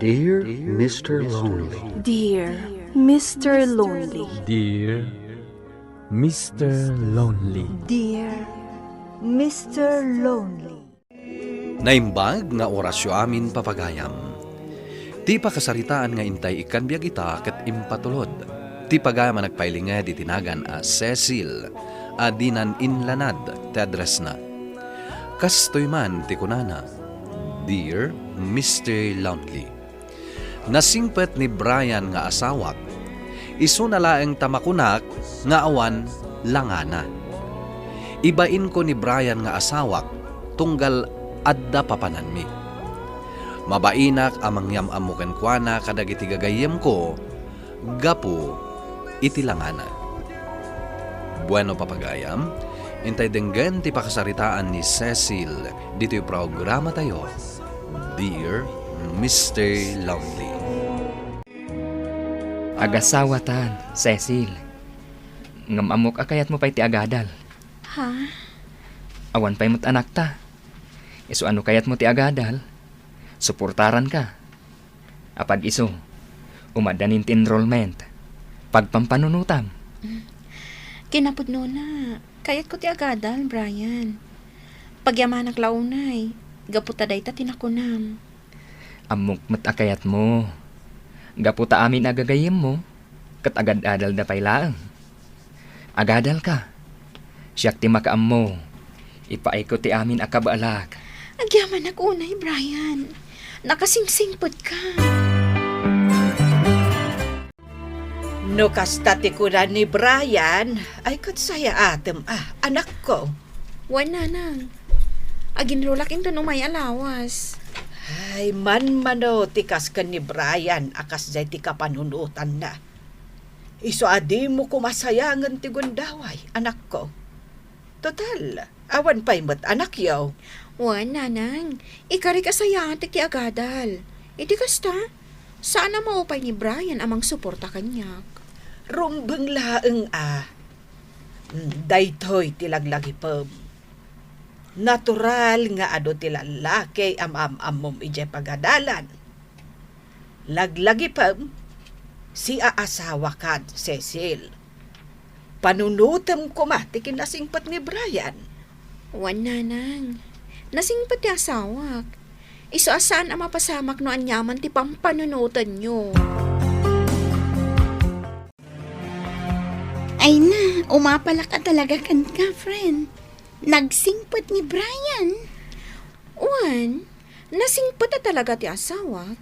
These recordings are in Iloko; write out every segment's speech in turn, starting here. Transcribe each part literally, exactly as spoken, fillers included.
Dear Mister Lonely. Dear Mister Lonely. Dear Mister Lonely. Dear Mister Lonely. Naimbag nga orasyo amin, papagayam. Ti pakasaritaan nga intay ikkan biag ita ket impatulod. Ti pagayam a nagpailinged iti nagan a Cecil a dinan inlanad ti addressna. Kastoy man ti kunana, "Dear Mister Lonely, nasingpet ni Brian nga asawak. Isuna laeng ta makunak nga awan langana. Ibainko ni Brian nga asawak tunggal adda papananmi. Mabainak a mangyam-ammo kenkuana kadagiti gagayyemko gapu iti langana." Bueno, papagayam, intay denggen ti pakasaritaan ni Cecil ditoy programatayo, Dear Mister Lonely. Agasawatan, Cecil. Ngem ammok a kayatmo pay ti agadal. Ha? Awan pay met anakta. Isu a no kayatmo ti agadal, suportaranka. Apag-isu, umaddanin ti enrollment. Pagpampanunotam. Kinapudnona, kayatko ti agadal, Brian. Pagyamanak la unay, gapu ta dayta ti nakunam. Ammok met a kayatmo. Gapu ta amin a gagayyemmo, ket agad-adalda pay laeng. Agadalka. Siak ti makaammo. Ipaayko ti amin a kabaelak. Agyamanak unay, Brian. Nakasingsingpetka. No kasta ti kuna ni Brian, ay ket sayaatem a, anakko. Wen, nanang. Aginrulak inton umay a lawas. Ay, manmano ti kas ken ni Brian a kasdiay ti kapanunotanna. Isu a dimo koma sayangen ti gundaway, anakko. Total, awan pay met anakyo. Wen, nanang, ikarik a sayaatek ti agadal. Iti kasta, saan a maupay ni Brian a mangsuporta kaniak. Rumbeng laeng a. Mm, daytoy ti laglagipem. Natural nga adu ti lallaki a maam-ammom idiay pagadalan. Laglagipem, siaasawakan, Cecil. Panunotem koma ti kinasingpet ni Brian. Wen, nanang. Nasingpet ti asawak. Isu a saan a mapasamak no aniaman ti pampanunotenyo. Ay na, umapalak a talaga kenka, friend. Nagsingpet ni Brian. Wen, nasingpet a talaga ti asawak.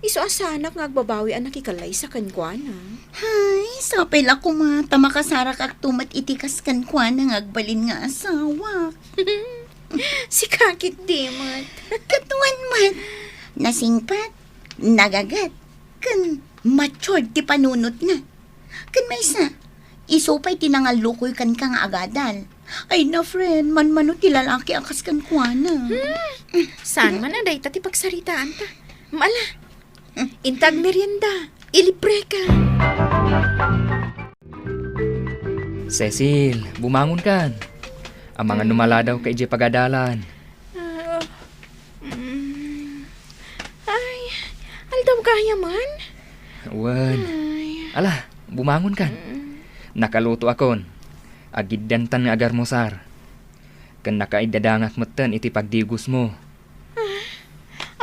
Isu a saanak nga agbabawi a nakikalaysa kenkuana. Hay, sapay la koma ta makasarakakto met iti kas kenkuana nga agbalin nga asawak. Sika ketdi met. Ket wen met, nasingpet, nagaget, ken matured ti panunotna. Ken maysa, isu pay ti nangallukoy kenka nga agadal. Ay na, friend, manmano ti lalaki a kas kenkuana. Hmm, saan man a dayta ti pagsaritaanta. Ala, inta agmerienda, ilibreka. Cecil, bumangonkan. Amangan no maladaw ka idiay pagadalan. Ah, mm. Ay, aldaw gayam man. Wen. Ay. Ala, bumangonkan. Mm. Nakalutoakon. Agiddantan nga agarmusar. Ken nakaiddadangak metten iti pagdigosmo. Ah,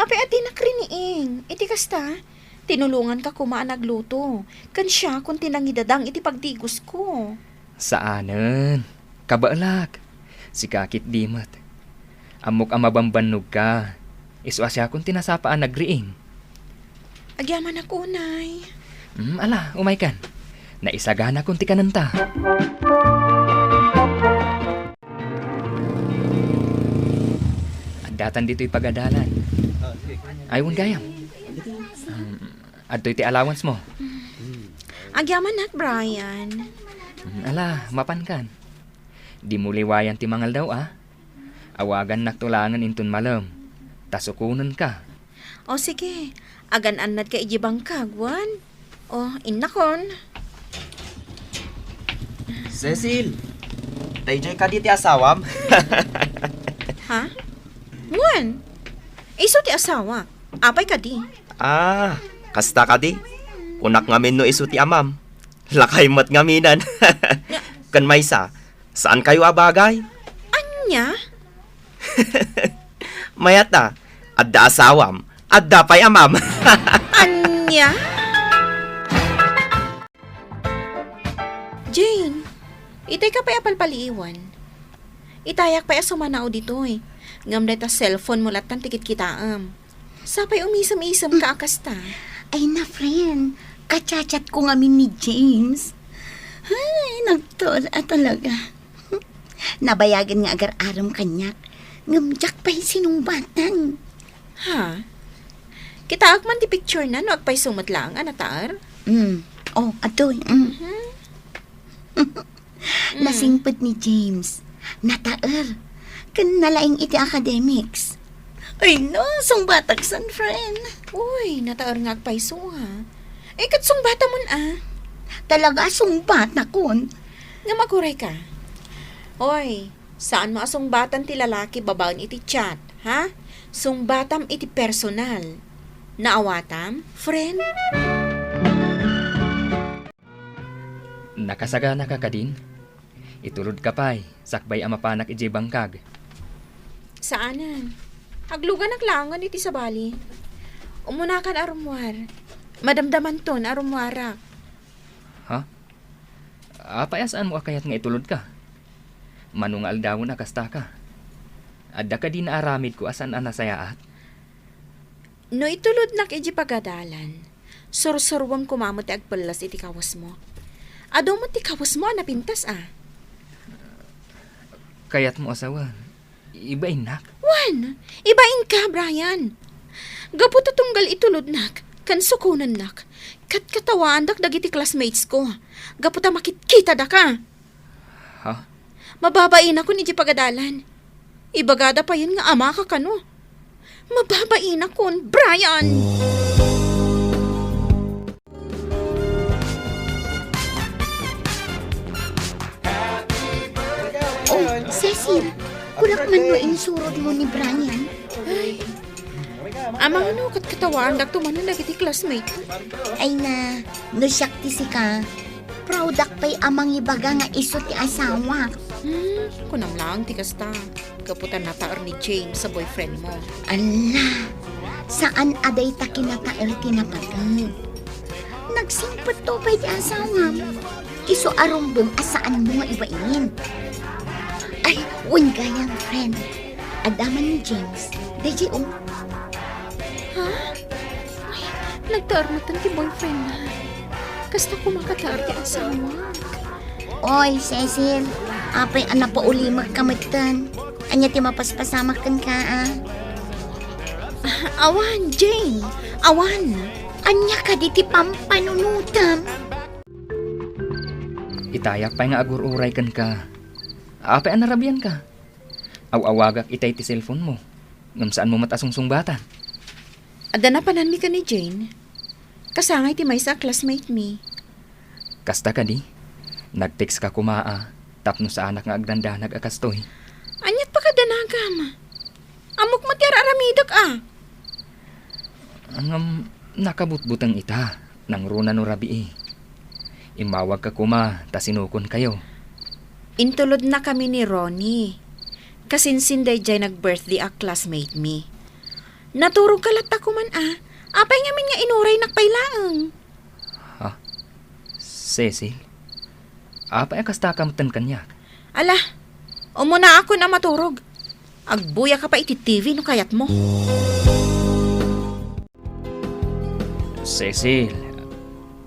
apay a dinak riniing? Iti kasta, tinulonganka koma a nagluto. Ken siakon ti nangidadang iti pagdigosko. Saanen. Kabaelak. Sika ketdi met. Ammok a mabambannogka. Isu a siakon ti nasapa a nagriing. Agyamanak unay. Mm, ala, umaykan. Naisaganakon ti kanenta. Addatan ditoy pagadalan. Ay, wen gayam. Mm, adtoy ti allowance mo. Agyamanak, Brian. Mm, ala, mapankan. Dimo liwayan ti mangaldaw, a? Awagannakto laengen inton malem, ta sukonenka. O sige, agan-annadka idiay bangkag, wen? O, innakon. Cecil, daydiay kadi ti asawam? Ha? Wen? Isu ti asawa. Apay kadi? Ah, kasta kadi? Kunak ngamin no isu ti amam. Lakay met ngaminen. Ken maysa, saankayo a bagay? Ania? Mayat a, adda asawam, adda pay amam. Ania? Jane, itay ka pay a palpaliiwan. Itayak pay a sumanao ditoy. Ngem dayta cellphone mo lattan ti kitkitaem. Sapay umisem-isem ka a kasta. Ay na, friend. Kachat-chat ko ngamin ni James. Ay, nagtuol a talaga. Nabayagen nga agar-arem kaniak. Ngem diak pay sinungbatan. Ha? Kitaek man ti picture na no agpayso met laeng a nataer? Mm. Oh, adtoy. Mm. Mhm. Mm. Nasingpet ni James. Nataer. Ken nalaing iti academics. Ay no, sungbatak san, friend. Uy, nataer nga agpayso, ha? Eh, ket sungbatamon, ah. Talaga, sungbatakon. Ngem aguray ka. Oy, saan mo a sungbatan ti lalaki babaen iti chat, ha? Sungbatam iti personal. Naawatam, friend? Nakasaganaka kadin? Itulodka pay, sakbay a mapanak idiay bangkag. Saanen. Agluganak laengen iti sabali. Umunakan a rummuar. Madamdamanton a rummuarak. Ha? Apay a saanmo a kayat nga itulodka? Mano nga aldawen a kastaka? Adda kadi naaramidko a saan a nasayaat? No itulodnak idiay pagadalan, sursuruem koma met ti agpellas iti kawesmo. Adu met ti kawesmo a napintas a. Kayatmo a sawen, ibainnak? Wen, ibainka, Brian. Gapu ta tunggal itulodnak ken sukonennak, katkatawaandak dagiti classmates ko. Gapu ta makitkitadaka. Ha? Mababainakon idiay pagadalan. Ibagada payen nga amaka kano. Mababainakon, Brian! Oh, Cecil, kunak man no insurodmo ni Brian. Ay, amangno, katkatawaandakto manen dagiti classmate. Ay na, no siak ti sika, proud-ak pay a mangibaga nga isu ti asawak. Hmm, kunam laeng ti kasta. Gapu ta nataer ni James a boyfriend mo. Ala, saan a dayta kinataer ti napateg. Nagsingpetto pay ti asawam. Isu a rumbeng a saanmo nga ibain. Ay, wen gayam, friend. Adda man ni James. Daydiay, o. Ha? Ay, nagtaer metten ti boyfriend na. Kasta koma kataer ti asawak. Oy, Cecil, apay a napaulimekka metten? Ania ti mapaspasamak kenka, a? Ah, awan, Jane. Awan. Ania kadi ti pampanunotam? Itayak pay nga agur-uray kenka. Apay a narabianka? Aw-awagak itay ti cellphone mo, ngem saanmo met a sungsungbatan. Adda napananmi ken ni Jane. Kasangay ti maysa a classmate mi. Kasta kadi? Nag-text ka koma a, tapno saanak nga agdandanag a kastoy. Aniat pakadanagam? Ammok met ti ar-aramidek a. Ngem, nakabutbuteng ita. Nangruna no rabii. Immawagka koma ta sinukonkayo. Intulodnakami ni Ronnie. Kasinsin daydiay nag-birthday a classmate mi. Naturogka latta koman a. Apay ngamin nga inuraynak pay laeng? Ha? Cecil? Apay a kastaka metten kaniak? Ala, umunaakon a maturog. Agbuyaka pay iti T V no kayatmo. Cecil,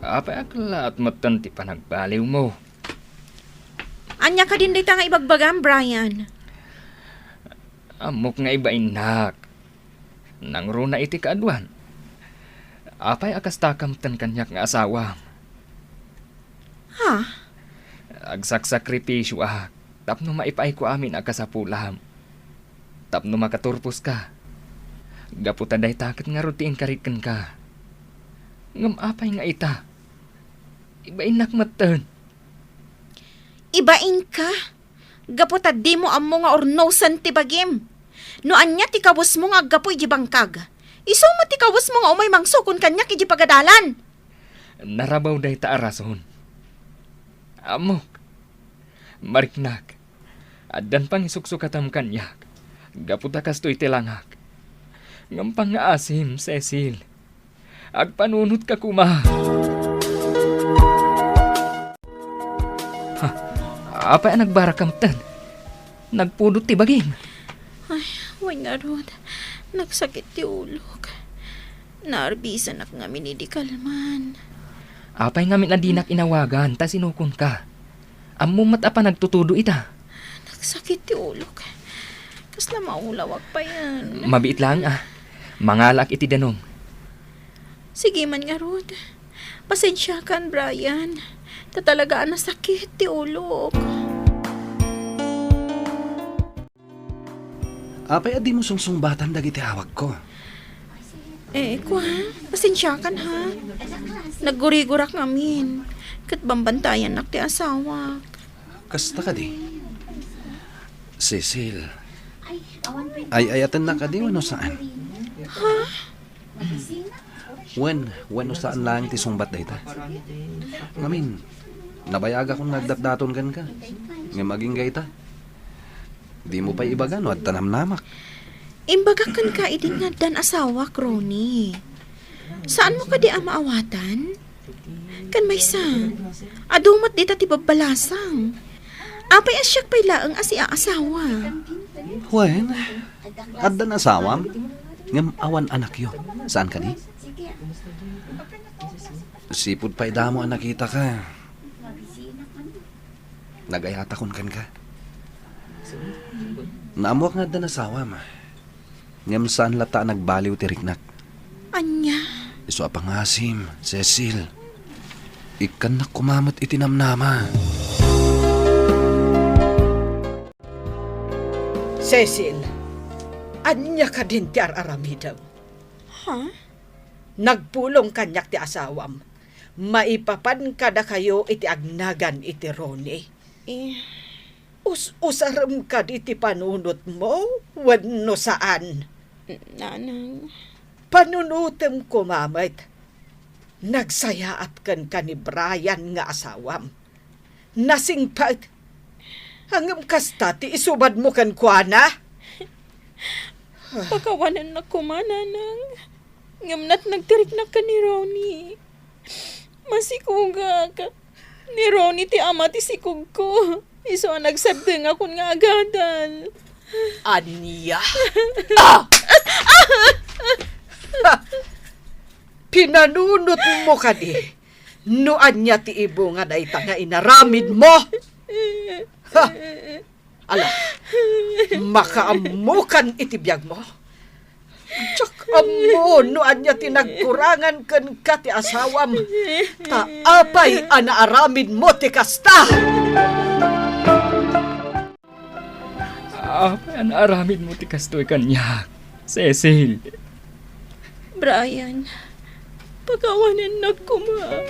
apay a kellaat metten ti panagbaliwmo? Ania kadin dayta nga ibagbagam, Brian? Ammok nga ibainnak. Nangruna iti kaaduan. Apay a kastaka metten kaniak nga asawam? Ha? Agsaksakripisioak tapno maipaayko amin a kasapulam. Tapno makaturposka. Gapu ta dayta ket ngarud ti inkarik kenka. Ngem apay nga ita? Ibainnak metten. Ibainka? Gapu ta dimo ammo nga urnosen ti bagim. No ania ti kawesmo nga aggapu iti bangkag, Isu met ti kawesmo nga umay mangsukon kaniak idiay pagadalan. Narabaw dayta a rason. Ammok, mariknak, addan pangisuksukatam kaniak gapu ta kastoy ti langak. Ngem pangngaasim, Cecil. Agpanunotka koma. Ha, apay a nagbarakam ten? Nagpudot ti bagim. Ay, wen ngarud, nagsakit ti ulok. Naarbisanak ngamin idi kalman. Apay ngamin a dinak inawagan ta sinukonka? Ammom met a panagtutudo ita. Nagsakit ti ulok. Kasla maulawak payen. Mabiit laeng a. Mangalaak iti danum. Sige man ngarud. Pasensiakan, Brian. Ta talaga a nasakit ti ulok. Apay a dimo sungsungbatan dagiti awagko? Eh, kua, pasensiakan ha. Naggurigurak ngamin. Ket bambantayannak ti asawak. Kasta kadi? Cecil, ay-ayatennak kadi wenno saan? Ha? Wen, wenno saan laeng ti sungbat dayta? Ngamin, nabayagakon nga agdatdaton kenka. Ngem agingga ita, dimo pay ibaga no adda namnamak. Imbagak kenka idin nga addan asawak, Ronnie. Saanmo kadi a maawatan? Ken maysa, adu met dita ti babbalasang. Apay a siak pay laeng a siaasawa? Wen, addan asawam, ngem awan anakyo. Saan kadi? Sipud pay damo a nakitaka, nagayatakon kenka. Naammuak nga addan asawam. Ngem saan latta a nagbaliw ti riknak. Ania? Isu a pangasim, Cecil. Ikkannak koma met iti namnama. Cecil, ania kadin ti ar-aramidem? Ha? Nagpulong kaniak ti asawam. Maipapan kadakayo iti agnagan iti Ronnie. Eh. Us-usarem kadi ti panunotmo wenno saan? Nanang. Panunotem koma met. Nagsayaat kenka ni Brian nga asawam. Nasingpet. Ngem kasta ti isubadmo kenkuana? Pakawanennak koma, Nanang. Ngem natnag ti riknak ken ni Ronnie. Masikogak. Ni Ronnie ti ama ti sikogko. Isu a nagsaddengakon nga agadal. Ania? Ah! Pinanunotmo kadi no ania ti ibunga dayta nga inaramidmo? Ha? Ala, makaammokan iti biagmo. Diak ammo no ania ti nagkurangan kenka ti asawam. Ta apay a naaramidmo ti kasta? Apay a naaramidmo ti kastoy kaniak, Cecil? Brian, pakawanennak koma.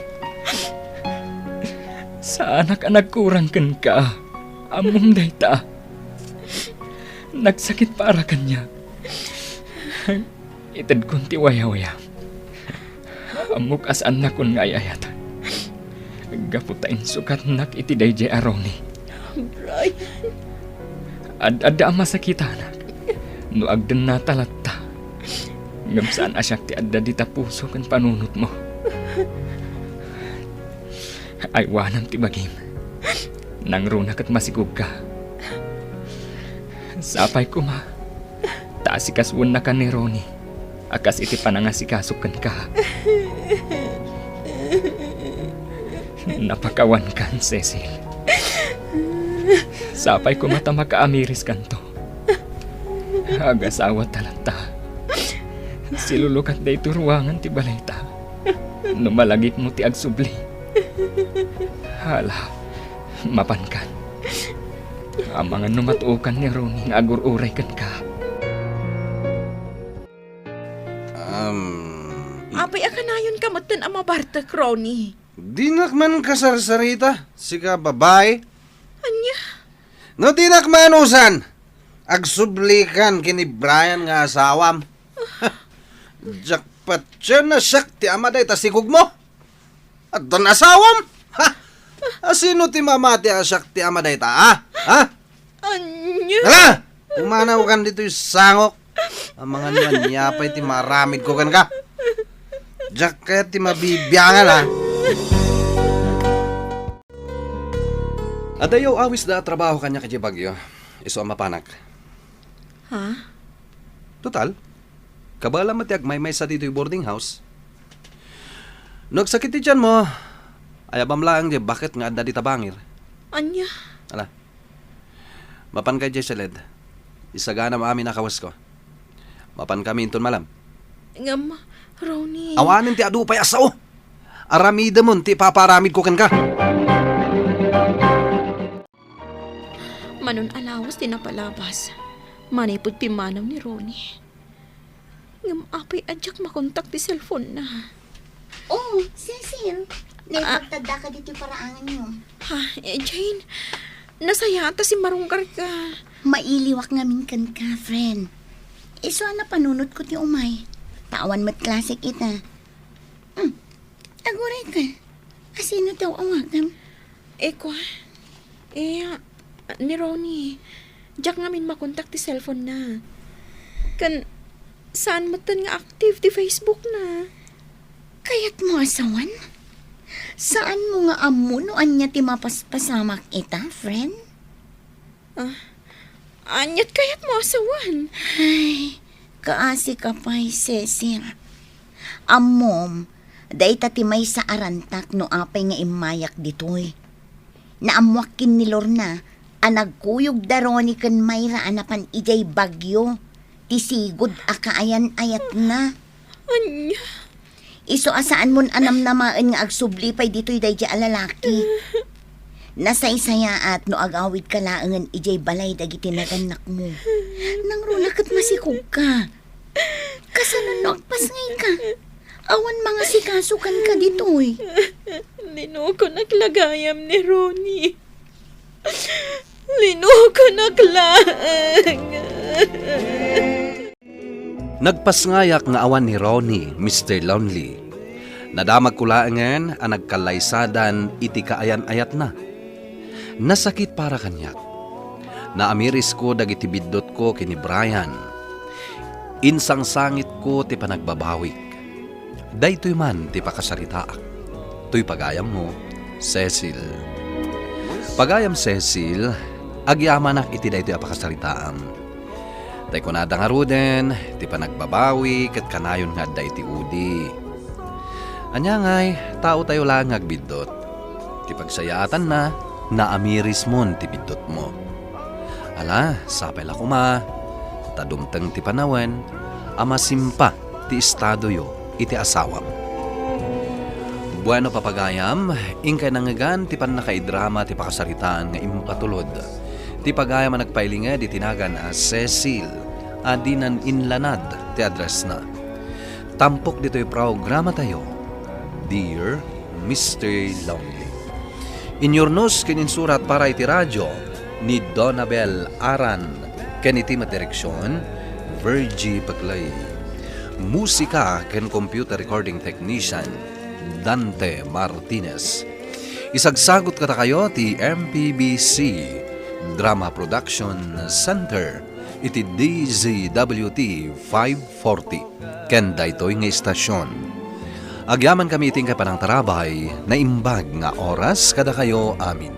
Saanak a nagkurang kenka. Ammom dayta. Nagsakit para kaniak. Itedkon ti wayawayam. Ammok a saannakon nga ay-ayatan. Gapu ta insukatnak iti daydiay a Ronnie. Brian. Ad-adda a masakitanak no agdennata latta. Ngem saan a siak ti adda dita puso ken panunotmo. Aywanam ti bagim. Nangruna ket masikogka. Sapay koma ta asikasuennaka ni Ronnie a kas iti panangasikasok kenka. Napakawankan, Cecil. Sapay koma ta makaamiriskanto. Agasawata latta. Silulukat daytoy ruangan ti balayta. No malagipmo ti agsubli. Hala, mapankan. Amangan no matuokan ni Ronnie nga agur-uray kenka. Um, i- Apay a kanayonka metten a mabartek, Ronnie? Dinak man kasarsarita, sika babai. Ania? No dinak maanusan, agsublikan ken ni Brian nga asawam. Diak patien a siak ti ama dayta sigugmo. Addan asawam? Ha? Asino ti mamati a siak ti ama dayta, ha? Ha? Ania? Hala! Pumanaw kan ditoy sangok. Amangan man, apay ti maaramidko kenka. Diak kayat ti mabibiangan, ha? Adayo awisda a trabaho kaniak idiay Baguio. Isu a mapanak. Ha? Total, kabaelam met ti agmaymaysa ditoy boarding house. No agsakit ti tianmo, ayabam laeng diay baket nga adda dita bangir. Ania? Ala. Mapanka idiay siled. Isaganam amin a kawesko. Mapankami inton malem. Ngem, Ronnie. Awanen ti adu pay a sao. Aramidemon ti ipapaaramidko kenka. Manon a lawas ti napalabas. Manipud pimmanaw ni Ronnie. Ngem apay a diak makontak ti cellphone-na. Oh, Cecil, Ah. Naipagtaddaka ditoy paraanganyo. Ha, eh, Jane, nasayaat ta simmarunggarka. Mailiwak ngamin kenka, friend. Isu a napanunotko ti umay. Ta awan met klasek ita. Hmm, aguray ka. Asino ti aw-awagam? Eh, kua? Eh, ni Ronnie. Diak ngamin makontak ti cellphone-na. Ken, saan metten nga active ti Facebook-na. Kayatmo a sawen? Saanmo nga ammo no ania ti mapaspasamak ita, friend? Ah, aniat kayatmo a sawen? Ay, kaasika pay, Cecil. Ammom, dayta ti maysa a rantak no apay nga immayak ditoy. Naammoak ken ni Lorna a nagkuyog da Ronnie ken Myra a napan idiay Baguio, ti sigud a kaayan-ayatna. Ania? Isu a saanmon a namnamaen nga agsubli pay ditoy daydi a lalaki. Nasaysayaat no agawidka laengen idiay balay dagiti nagannakmo. Nangruna ket masikogka. Kasano no agpasngayka? Awan mangasikaso kenka ditoy. Linukonak la gayam ni Ronnie. Linukonak laeng. Nagpasngayak nga awan ni Ronnie, Mister Lonely. Nadamagko laengen a nagkallaysadan iti kaayan-ayatna. Nasakit para kaniak. Naamirisko dagiti biddutko ken ni Brian. Insangsangitko ti panagbabawik. Daytoy man ti pakasaritaak. Toy pagayammo, Cecil. Pagayam Cecil, agyamanak iti daytoy a pakasaritaam. Tay kunada ngaruden, ti panagbabawi ket kanayon nga adda iti udi. Ania ngay, taotayo laeng nga agbiddut. Ti pagsayaatanna, naamirismon ti biddutmo. Ala, sapay la koma, ta dumteng ti panawen a masimpa ti estadoyo iti asawam. Bueno, papagayam, inkay nangngegan ti pannakaidrama ti pakasaritaan nga impatulod ti pagayam a nagpailinged iti nagan a Cecil a dinan inlanad ti addressna. Tampok ditoy programatayo, Dear Mister Lonely. Inyurnos ken insurat para iti radio ni Donabel Aran ken iti met direksion, Virgie Peclay. Musika ken computer recording technician, Dante Martinez. Isagsagut kadakayo ti M P B C Drama Production Center iti D Z W T five forty. Ken daytoy nga istasyon. Agyamankami iti inkay panangtarabay, naimbag nga oras kadakayo amin.